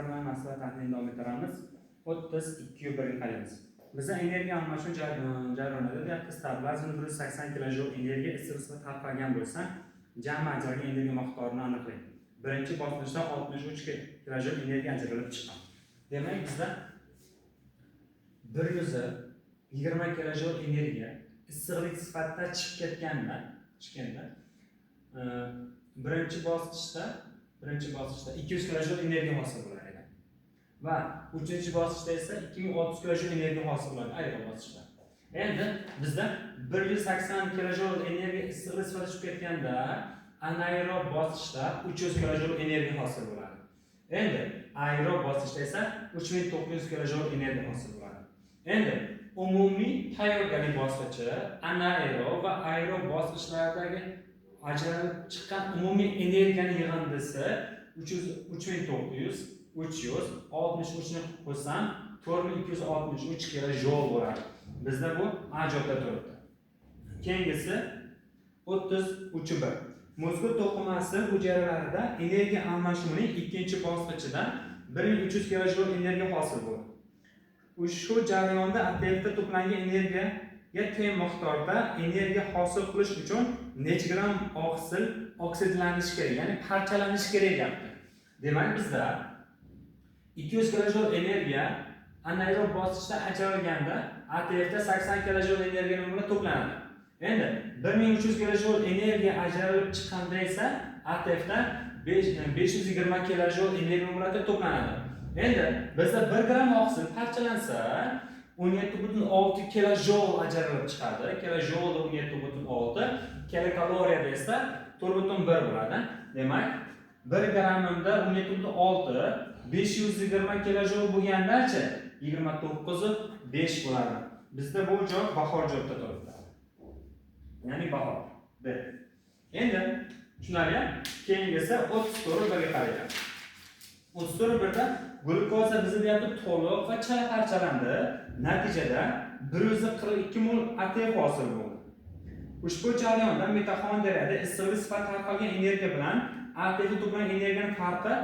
Sizlar bilan masala tahlilini davom ettiramiz. 32 birga qaraymiz. Biza energiya almashuv jarayonida deyapti, sitoplazmada 180 kilojoul energiya issiqlik sifatida tarqalgan bo'lsa, jami ajralgan energiya miqdorini aniqlang. Birinchi bosqichda 63 kilojoul energiya ajralib chiqqan. Demak, bizda 120 kilojoul energiya issiqlik sifatida chiqib ketganda, birinchi bosqichda 200 kilojoul energiya hosil bo'lar edi. Va uchinchi bosqichda esa 2060 kilojoul energiya hosil bo'ladi aerob bosqichda. Endi bizda 180 kilojoul energiya issiqlik sifatida chiqib ketganda, anaerob bosqichda 300 kilojoul energiya hosil bo'ladi. Endi aerob bosqichda esa 3900 kilojoul energiya hosil bo'ladi. Endi umumiy tayyorgarlik bosqichi anaerob va aerob bosqichlardagi ajralib chiqqan umumiy energiyani yig'indisi 300, 3900, 363 ni qo'shsam, 4263 kilojoul bo'ladi. Bizda bu A javobda turibdi. Keyingisi 33 bir. Muskul to'qimasi hujayralarida energiya almashuvining ikkinchi bosqichida 1300 kilojoul energiya hosil bo'ldi. Ushbu jarayonda ATFda to'plangan energiyaga teng miqdorda energiya hosil qilish uchun necha gramm oqsil oksidlanishi kerak, ya'ni parchalanishi kerak deyapti. Demak, bizda 200 kilojoul energiya anaerob bosqichda ajralganda ATFda 80 kilojoul energiya nima to'planadi. Endi 1300 kilojoul energiya ajralib chiqqanda esa ATFda 520 kilojoul energiya nima to'planadi. Endi bizda 1 gramm oqsil parchalansa, 17,6 kilojoul ajralib chiqadi. Kilojoul 17,6, kilokaloriyada esa 4,1 bo'ladi. Demak, 1 grammimda 17,6, 520 kilojoul bo'lgandachi, 29,5 bo'ladi. Bizda bu javob bahor javobda turibdi. Ya'ni bahor. B. Endi tushunarli. Keyingisi 34 birga qaraylik. 34 birda glyukoza bizni deyapti, to'liq va chala parchalandi. Natijada 142 mol ATF hosil bo'ldi. Ushbu jarayonda mitoxondriyada issiqlik sifatida tarqalgan energiya bilan ATF to'plangan energiyaning farqi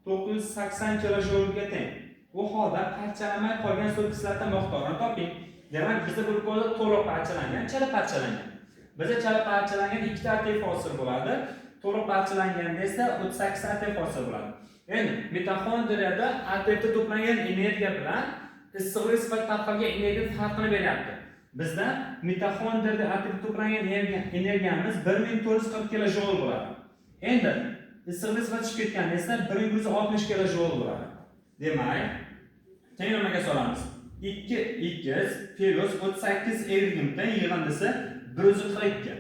980 kilojoulga teng. Bu holda parchalanmay qolgan suv kislota miqdorini toping. Demak, bizda glyukoza to'liq parchalangan, chala parchalangan. Bizda chala parchalangan ikkita ATF hosil bo'ladi. To'liq parchalanganda esa 38 ATF hosil bo'ladi. Endi mitoxondriyada ATFda to'plangan energiya bilan issiqlik sifatida tarqalgan energiya farqini beryapti. Bizda mitoxondriyada ATF to'plangan energiyamiz 1440 kilojoul bo'ladi. Endi issiqlik sifatida chiqib ketganda esa 1160 kilojoul bo'ladi. Demak, tenglamaga solamiz. 2 x plyus 38 y yig'indisi 142.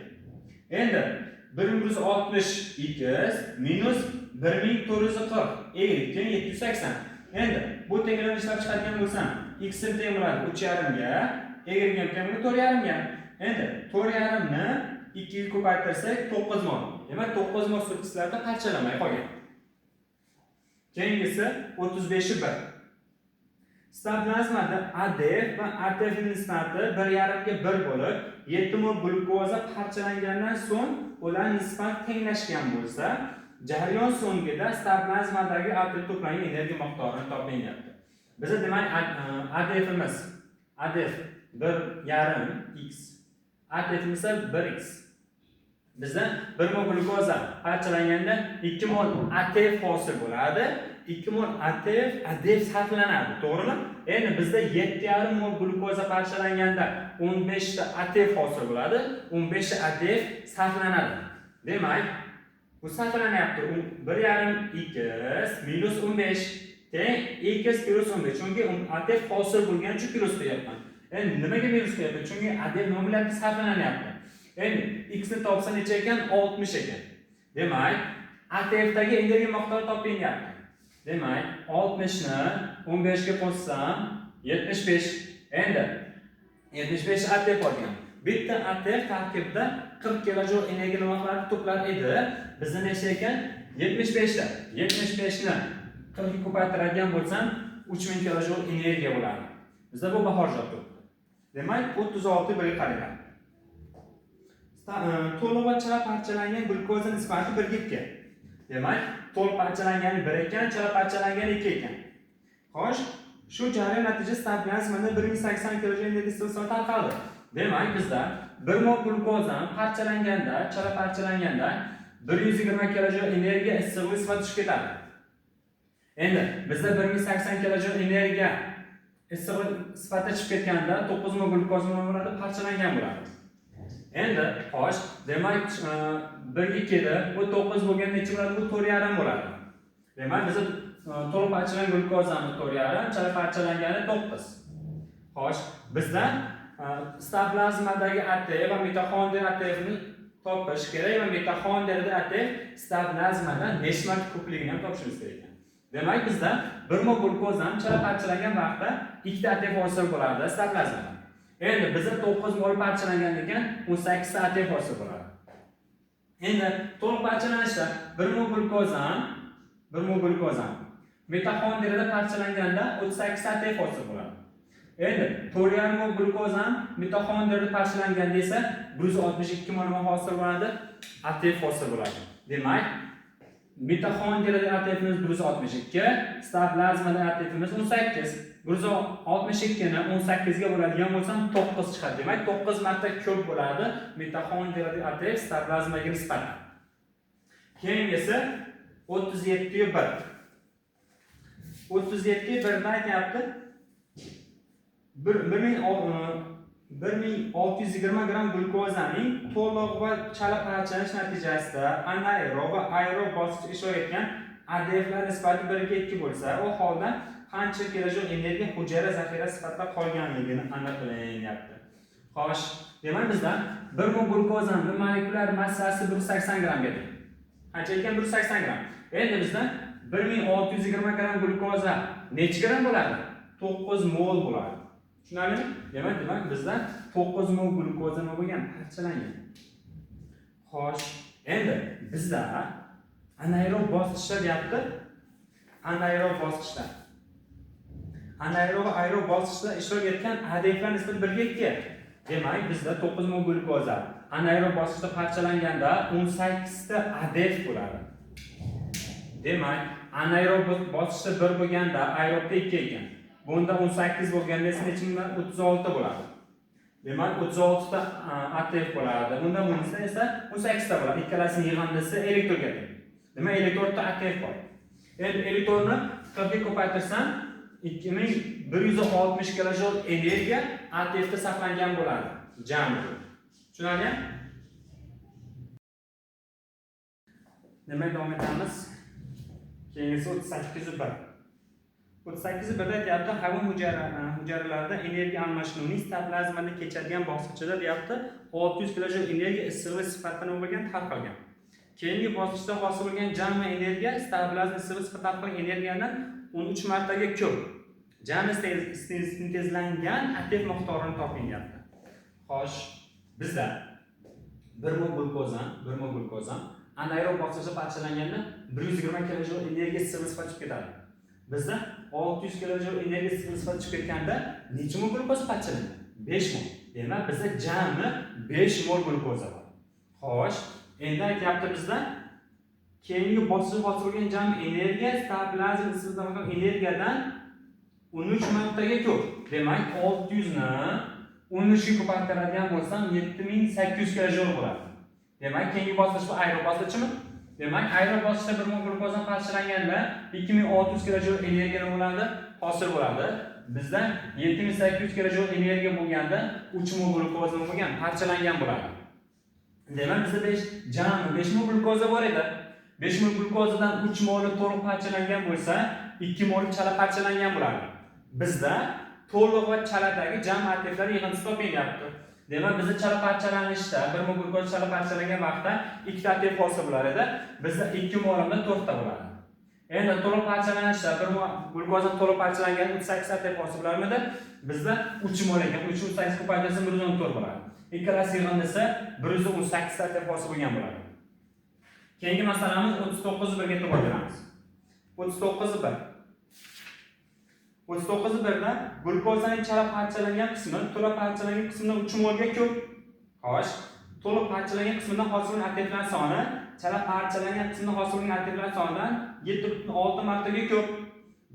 Endi 1160 x minus 1440 y teng 780. Endi bu tenglamani ishlab chiqadigan bo'lsam, x teng bo'ladi 3,5 ga, y teng bo'ladi 4,5 ga. Endi 4,5 ni 2 ga ko'paytirsak, 9 mol. Demak, 9 mol suv kislota parchalanmay qolgan. Keyingisi 35 1. Sitoplazmada ADF va ATF nisbati 1,5 ga 1 bo'lib, 7 mol glyukoza parchalangandan so'ng ular nisbat tenglashgan bo'lsa, jarayon so'ngida sitoplazmadagi ATF to'plangan energiya miqdorini toping deyapti. Biza demak ADFimiz, ADF 1,5 x, ATF esa 1 x. Bizda 1 mol glyukoza parchalanganda 2 mol ATF hosil bo'ladi. 2 mol ATF ADF sarflanadi, to'g'rimi? Endi bizda 7,5 mol glyukoza parchalanganda 15 ta ATF hosil bo'ladi. 15 ta ADF sarflanadi. Demak, bu sarflanyapti. 1,5 x minus 15 teng x plyus 15. Chunki ATF hosil bo'lgani uchun plyus qo'yapman. Endi nimaga minus qo'yapman? Chunki ADF nima bo'lyapti? Sarflanyapti. Endi x ni topsa necha ekan? 60 ekan. Demak, ATFdagi energiya miqdori toping deyapti. Demak, 60 ni 15 ga qo'shsam, 75. Endi 75 ATF olgan. Bitta ATF tarkibida 40 kilojoul energiya nima qiladi? To'plar edi. Bizda necha ekan? 75 ta. 75 ni 40 ga ko'paytiradigan bo'lsam, 3000 kilojoul energiya bo'ladi. Bizda bu bahor javob turibdi. Demak, 36 birga qaranglar. To'liq va chala parchalangan glyukoza nisbati 1 ga 2. Demak, To'liq parchalangani 1 ekan, chala parchalangani 2 ekan. Xo'sh, shu jarayon natijasida sitoplazmada 1080 kilojul energiya issiqlik tarqaldi. Demak, bizda 1 mol glyukozani parchalanganda, chala parchalanganda 120 kilojul energiya issiqlik sifatida tushib ketadi. Endi bizda 1080 kilojul energiya issiqlik sifatida chiqib ketganda 9 mol glyukoza nima bo'ladi? Parchalangan bo'ladi. Endi, xo'sh, demak, 1 2 da bu 9 bo'lganda necha bo'ladi? Bu 4,5 bo'ladi. Demak, bizda to'liq parchalangan glyukozani 4,5, chala parchalangani 9. Xo'sh, bizda sitoplazmadagi ATF va mitoxondriya ATFni topish kerak va mitoxondriyada ATF sitoplazmada necha marta ko'pligini ham topishimiz kerak ekan. Demak, bizda 1 mol glyukozani chala parchalangan vaqtda 2 ta ATF hosil bo'ladi sitoplazmada. Endi bizda 9 mol parchalangan ekan, 18 ta ATF hosil bo'ladi. Endi to'liq parchalanishda 1 mol glyukozani mitoxondriyada parchalanganda 38 ta ATF hosil bo'ladi. Endi 4,5 mol glyukozani mitoxondriyada parchalanganda esa 162 mol hosil bo'ladi, ATF hosil bo'ladi. Demak, mitoxondriyada ATFimiz 162, sitoplazmada ATFimiz 18. 162 ni 18 ga bo'ladigan bo'lsam 9 chiqadi. Demak, 9 marta ko'p bo'ladi mitoxondriyada ATF sitoplazmaga nisbatan. Keyingisi 37.1. 37.1 da aytyapti. 1620 gram glyukozaning to'liq va chala parchalanish natijasida anaerob va aerob bosqich ishtirok etgan ADFlar nisbati 1 ga 2 bo'lsa, u holda qancha kilojul energiya hujayra zaxirasi sifatida qolganligini aniqlanyapti. Xo'sh, demak bizda 1 mol glyukozaning molekulyar massasi 180 grammga teng. Qancha ekan? 180 gram. Endi bizda 1620 gram glyukoza necha gram bo'ladi? 9 mol bo'ladi. Tushunarlimi? Demak, bizda 9 mol glyukoza nima bo'lgan? Parchalangan. Xo'sh, endi bizda anaerob bosqichda deyapti. Anaerob bosqichda. Anaerob va aerob bosqichda ishtirok etgan ADFlar nisbati 1 ga 2. Demak, bizda 9 mol glyukoza anaerob bosqichda parchalanganda 18 ta ADF bo'ladi. Demak, anaerob bosqichda 1 bo'lganda aerobda 2 ekan. Bunda 18 bo'lganda esa necha bo'ladi? 36 bo'ladi. Demak, 36 ta ATF bo'ladi. Bunda bunisi esa 18 ta bo'ladi. Ikkalasining yig'indisi 54 ga teng. Demak, 54 ta ATF bor. Endi 54 ni 40 ga ko'paytirsam 2160 kilojul energiya ATFda saqlangan bo'ladi. Jami. Tushunarlimi? Demak, davom etamiz. Keyingisi 38.1. 38.1 da aytyapti, hayvon hujayralarida energiya almashinuvining sitoplazmada kechadigan bosqichida deyapti, 600 kilojul energiya issiqlik sifatida nima bo'lgan? Tarqalgan. Keyingi bosqichda hosil bo'lgan jami energiya sitoplazma issiqlik sifatida tarqalgan energiyadan 13 martaga ko'p. Jami sintezlangan ATF miqdorini toping deyapti. Xo'sh, bizda 1 mol glyukozan anaerob bosqichda parchalanganda 120 kilojul energiya issiqlik sifatida chiqib ketadi. Bizda 600 kilojul energiya issiqlik sifatida chiqib ketganda necha mol glyukoza parchalangan? 5 mol. Demak, bizda jami 5 mol glyukoza bor. Xo'sh, endi aytyapti bizda keyingi bosqichda hosil bo'lgan jami energiya sitoplazma issiqlik energiyadan 13 martaga ko'p. Demak, 600 ni 13 ga ko'paytiradigan bo'lsam 7800 kilojul bo'ladi. Demak, keyingi bosqich bu aerob bosqichimi? Demak, aerob bosqichda 1 mol glyukoza parchalanganda 2600 kilojul energiya bo'ladi, hosil bo'ladi. Bizda 7800 kilojul energiya bo'lganda 3 mol glyukoza bo'lgan, parchalangan bo'ladi. Demak, bizda 5 jami 5 mol glyukoza bor edi. 5 mol glyukozadan 3 moli to'liq parchalangan bo'lsa, 2 moli chala parchalangan bo'ladi. Bizda to'liq va chaladagi jami ATFlar yig'indisi topilyapti. Demak, bizda chala parchalanishda 1 mol glyukoza chala parchalangan vaqtda 2 ta ATF hosil bo'lar edi. Bizda 2 molida 4 ta bo'ladi. Endi to'liq parchalanishda 1 mol glyukoza to'liq parchalangan 38 ATF hosil bo'larmidi? Bizda 3 mol ekan. 3 38 ko'paytirsa 114 bo'ladi. Ikkalasi yig'indisi 118 ta ATF hosil bo'lgan bo'ladi. Keyingi masalamiz 39.1 ga e'tibor beramiz. 39.1. 39.1 da glyukozaning chala parchalangan qismi to'la parchalangan qismidan 3 molga ko'p. Xo'sh, to'liq parchalangan qismidan hosil bo'lgan ATFlar soni chala parchalangan qismda hosil bo'lgan ATFlar sonidan 7,6 martaga ko'p.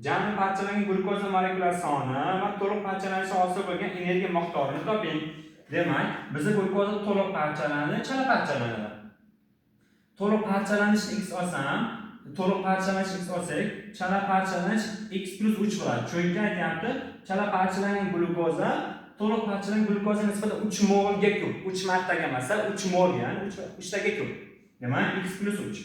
Jami parchalangan glyukoza molekulasi soni va to'liq parchalanishi hosil bo'lgan energiya miqdorini toping. Demak, bizda glyukoza to'liq parchalanadi, chala parchalanadi. To'liq parchalanishni x olsam, to'liq parchalanish x olsak, chala parchalanish x plus 3 bo'ladi. Chunki aytyapti, chala parchalangan glyukoza to'liq parchalangan glyukoza nisbatan 3 molga ko'p. 3 martaga emas, 3 molga, ya'ni 3 taga ko'p. Demak, x plus 3.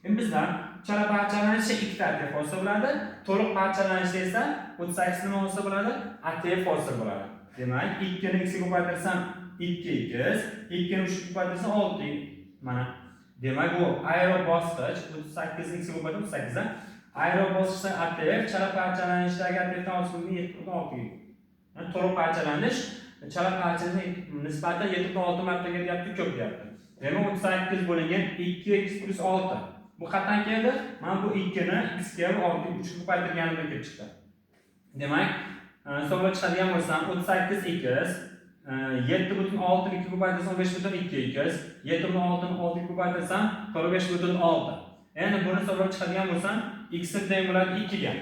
Endi bizda chala parchalanishda 2 ta ATF hosil bo'ladi, to'liq parchalanishda esa 38 nima hosil bo'ladi? ATF hosil bo'ladi. Demak, 2 ni x ga ko'paytirsam 2x, 2 ni 3 ga ko'paytirsam 6. Mana. Demak, bu aerob bosqich 38 ni x ga ko'paytirsam 38 dan aerob bosqichda ATF chala parchalanishdagi ATFdan hosil bo'lgan 7,6 ga. Yani to'liq parchalanish chala parchalanish nisbatan 7,6 martaga deyapti, ko'p deyapti. Demak, 38 bo'lingan 2x plus 6. Bu qayerdan keldi? Mana bu 2 ni x ga va 6 3 ga ko'paytirganimda kelib chiqdi. Demak, hisoblab chiqadigan bo'lsam 38x 7,6 ni 2 ko'paytirsam 15,2x, 7,6 ni 6 ga ko'paytirsam 45,6. Endi buni hisoblab chiqadigan bo'lsam x teng bo'ladi 2 ga.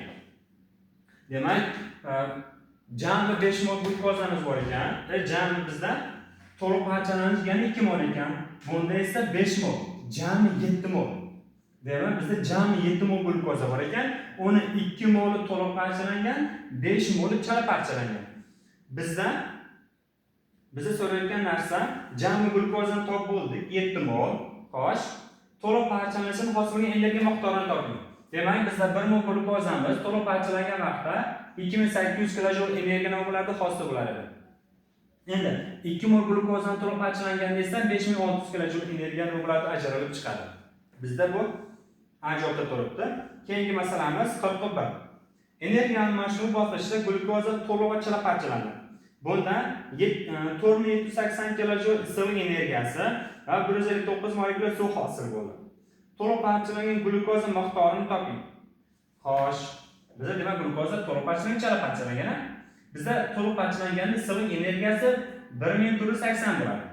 Demak, jami 5 mol glyukozamiz bor ekan. Jami bizda to'liq parchalanish yana 2 mol ekan. Bunda esa 5 mol, jami 7 mol. Demak, bizda jami 7 mol glyukoza bor ekan. Uni 2 moli to'liq parchalangan, 5 moli chala parchalangan. Bizda so'rayotgan narsa jami glyukozani topib bo'ldik, 7 mol. Xo'sh, to'liq parchalanishini hosil bo'lgan energiya miqdorini toping. Demak, bizda 1 mol glyukozamiz to'liq parchalangan vaqtda 2800 kilojoul energiya nima bo'lardi? Hosil bo'lar edi. Endi 2 mol glyukozani to'liq parchalanganda esa 5600 kilojoul energiya nima bo'ladi? Ajralib chiqadi. Bizda bu A javobda turibdi. Keyingi masalamiz 41. Energiya almashinuvi bosqichida glyukoza to'liq va chala parchalandi. Bunda 4780 kilojoul issiqlik energiyasi va 159 molekula suv hosil bo'ldi. To'liq parchalangan glyukoza miqdorini toping. Xo'sh, bizda demak glyukoza to'liq parchalangan, chala parchalangan. Bizda to'liq parchalanganda issiqlik energiyasi 1480 bo'ladi.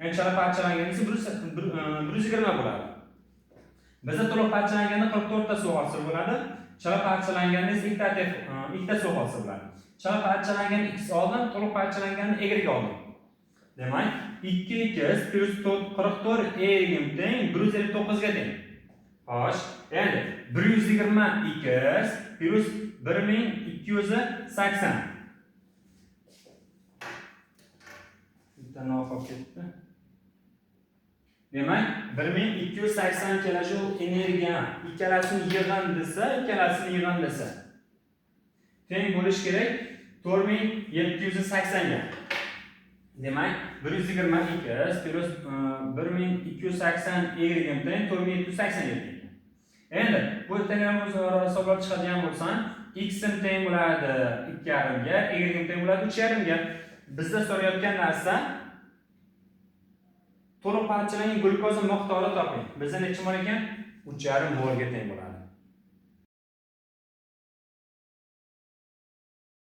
Ya'ni chala parchalanganda esa 120 bo'ladi. Bizda to'liq parchalanganda 44 ta suv hosil bo'ladi. Chala parchalanganda esa ikkita suv hosil bo'ladi. Chala parchalangan x oldim, to'liq parchalanganni y oldim. Demak, 2x plus 44 y teng 159 ga teng. Xo'sh, endi 120x plus 1280. Bitta nol qolib ketdi. Demak, 1280 kilojoul energiya ikkalasini yig'indisi teng bo'lishi kerak 4780 ga. Demak, 120x plus 1280 y teng 4780 ga teng. Endi bu tenglarni o'zaro hisoblab chiqadigan bo'lsam, x teng bo'ladi 2,5 ga, y teng bo'ladi 3,5 ga. Bizda so'rayotgan narsa to'liq parchalangan glyukoza miqdori toping. Bizda necha mol ekan? 3,5 molga teng bo'ladi.